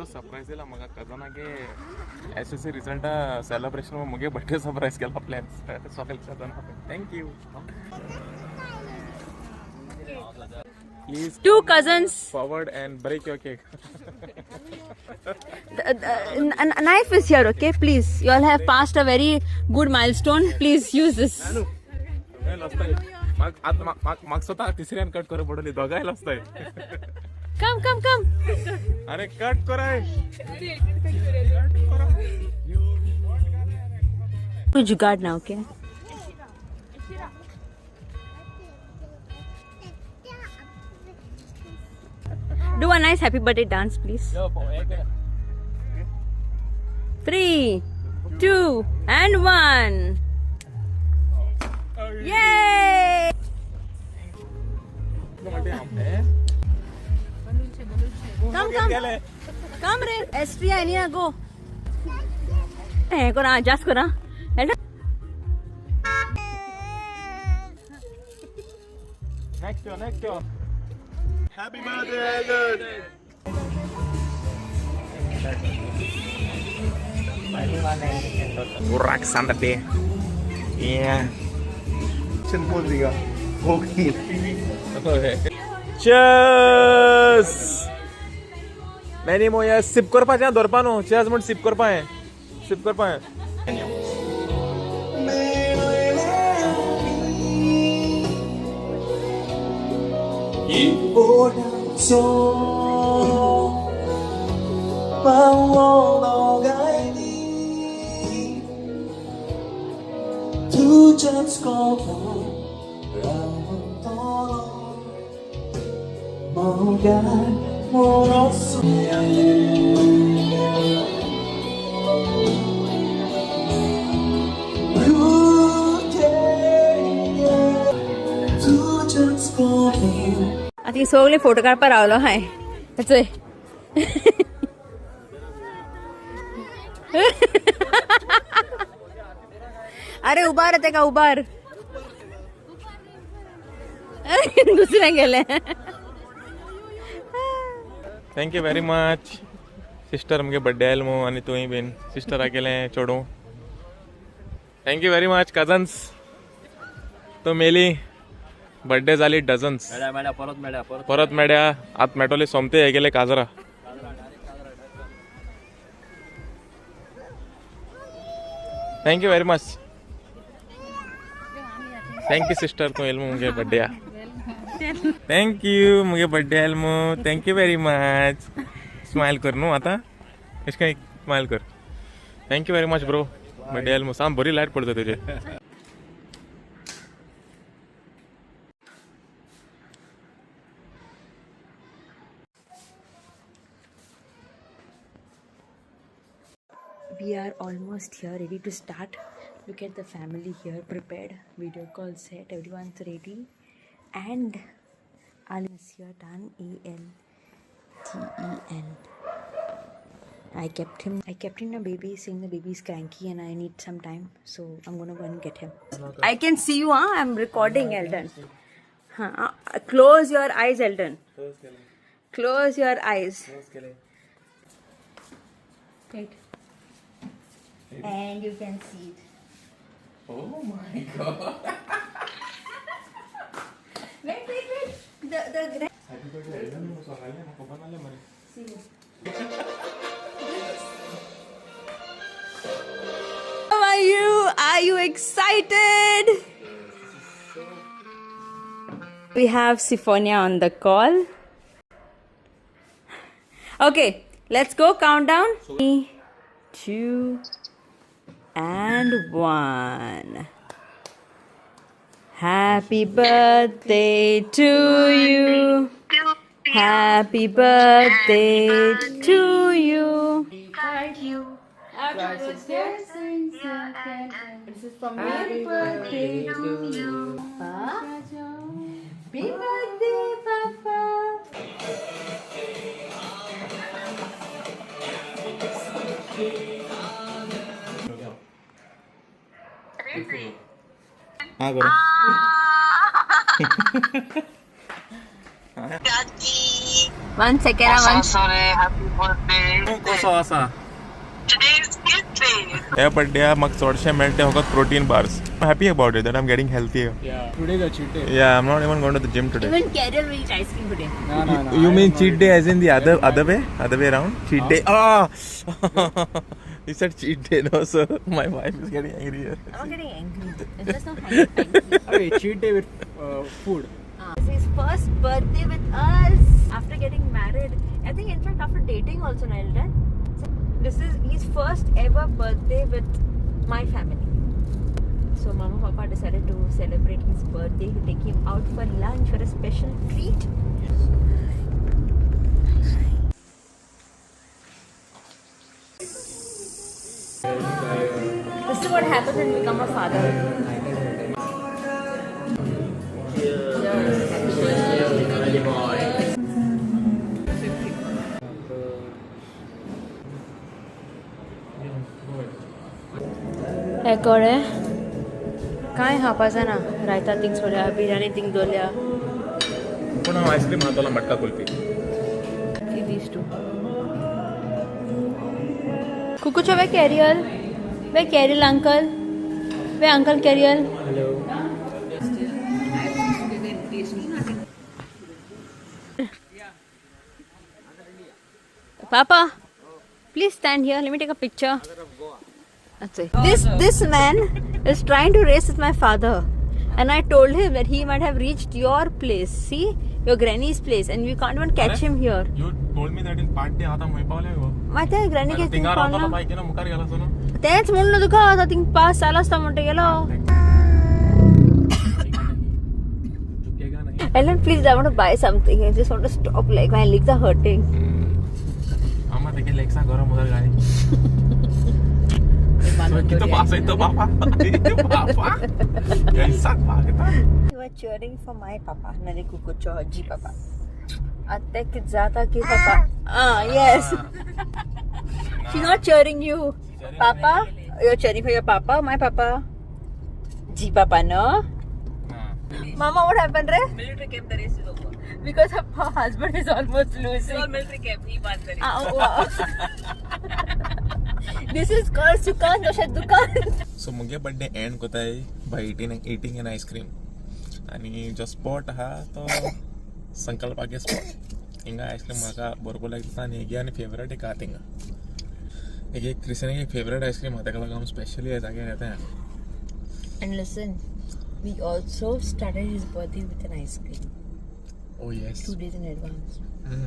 असो सरप्राईज दिला म्हाका कजनागे एस एस सी रिजल्टा सेलिब्रेशन मुगे बर्थडे सरप्राईज केला प्लॅन सगळे कजना. Thank you. Please Two cousins. Forward and break your cake. The knife is here, okay? Please. You all have passed a very good milestone. Please use this. म्हाका स्वता तिसऱ्यान cut करूं पडली, दोगांय लसताय. Come, come, come. अरे cut कराय. To jugaad now, okay? Do a nice happy birthday dance, please. 3, 2, and 1. Yay! Come, come. Come, re. Estria, Enia, go. Eh, kora, just kora. Next year, next year. Happy birthday, Eldon! Burak Sunday. Yeah. Cheers! Many more years. Sip करपाचें दवरपा न्हू. Cheers म्हूण sip करपा हें. Sip करपा हें. आतां सगळे फोटो काडपा रावलो हांय चोय. अरे उबार तेका उबार, दुसऱ्या गेले. Thank you very much sister, मुगे बड्डे आयल मू आनी तुंय बीन सिस्टराक गेलें चेडूं. Thank you very much cousins. तूं मेली बड्डे जाली डझन्स. मेळ्या परत, मेळ्या परत. परत मेळ्या. आतां मेळटली सोमते हे गेले काजरा. Thank you very much. Thank you sister, तूं येयल मुगे बड्डे. Thank you मुगे बड्डे आयल मू. Thank you very much. Smile कर न्हू आतां, अशें काय स्मायल कर. Thank you very much bro, birthday आयल मू. साम बरी लायट पडता तुजेर. We are almost here, ready to start. Look at the family here, prepared, video call set, everyone's ready. And Alan is here, done. Alten. I kept him a baby, saying the baby is cranky and I need some time, so I'm gonna go and get him. I can see you, huh? I'm recording, Elton. Huh? Close your eyes, Elton. Close your eyes. Wait. And you can see it. Oh my God. Wait, wait, wait. The Happy birthday, Elton. खबर नासलें मरे. See. How are you? Are you excited? We have Siphonia on the call. Okay, let's go. Countdown. 3, 2, and 1. Happy birthday to you. Happy birthday to you. Happy birthday. This is from me. Happy birthday to you. Happy birthday, Papa. हा करो. One second, one. Sorry, happy birthday. कसो आसा? Today is kids day. ह्या birthday म्हाका चडशे मेळटे फकत protein bars. Happy about it that I am getting healthy. Yeah. Today is a cheat day. Yeah, I am not even going to the gym today. Even Carol will eat ice cream today. No, no, no. You I mean am not cheat day as in the other way? Other way around? Cheat day. Ah! You said cheat day, no? So my wife is getting angry here. I'm not getting angry. It's just not hanky panky. Okay, cheat day with food. It's his first birthday with us after getting married. I think, in fact, after dating also, Nilden. So this is his first ever birthday with my family. So Mama Papa decided to celebrate his birthday to take him out for lunch for a special treat. This is what happens when you become a father. एकोडे कांय खावपा जायना, रायता thing सोडल्या, biryani thing दवरल्या. पूण हांव ice cream खातलो, मटका kulfi. These two. Kukucho, where Carriel? Where Carriel uncle? Where uncle Carriel? Hello. Papa, please stand here. Let me take a picture. That's it. This man is trying to race with my father, and I told him that he might have reached your place. See, your granny's place, and we can't even catch him here. You told me that in part day आतां खंय पावले गो? मागीर ते granny थिंगा कितें रावतलो पावना. बायकीन मुखार गेलो आसतो न्हू. तेंच म्हणलो तुका, आतां थिंग पास जालो आसता म्हणटा गेलो. चुकेगा नहीं. Ellen, please, I want to buy something. I just want to stop. Like, my legs are hurting. आमा तेगे लेग्सा गरम उदक घाली. कितो पास येतो बाबा. बाबा. कैसा भागता. You are cheering for my papa, Nale Kukucho, Ji papa. Atte कित जाता ki papa. Ah, yes. She's not cheering you. Papa, you're cheering for your papa, my papa. Ji papa, no? Mama, what happened, re? Military camp, the race is over. Because her husband is almost losing. All military camp, he बात करे. Ah, oh, wow. This is called Sukan Dosha Dukan. So मुगे birthday and कोताय by eating an ice cream. आनी जो spot आहा तो संकल्पागे spot. हिंगा ice cream म्हाका भरपूर लागता आनी हेगे आनी फेवरेट एक आहा थिंगा. हेगे क्रिसनागे एक फेवरेट आयस्क्रीम आहा, तेका लागून हांव स्पेशली ह्या जाग्यार येता. And listen, we also started his birthday with an ice cream. Oh yes. 2 days in advance.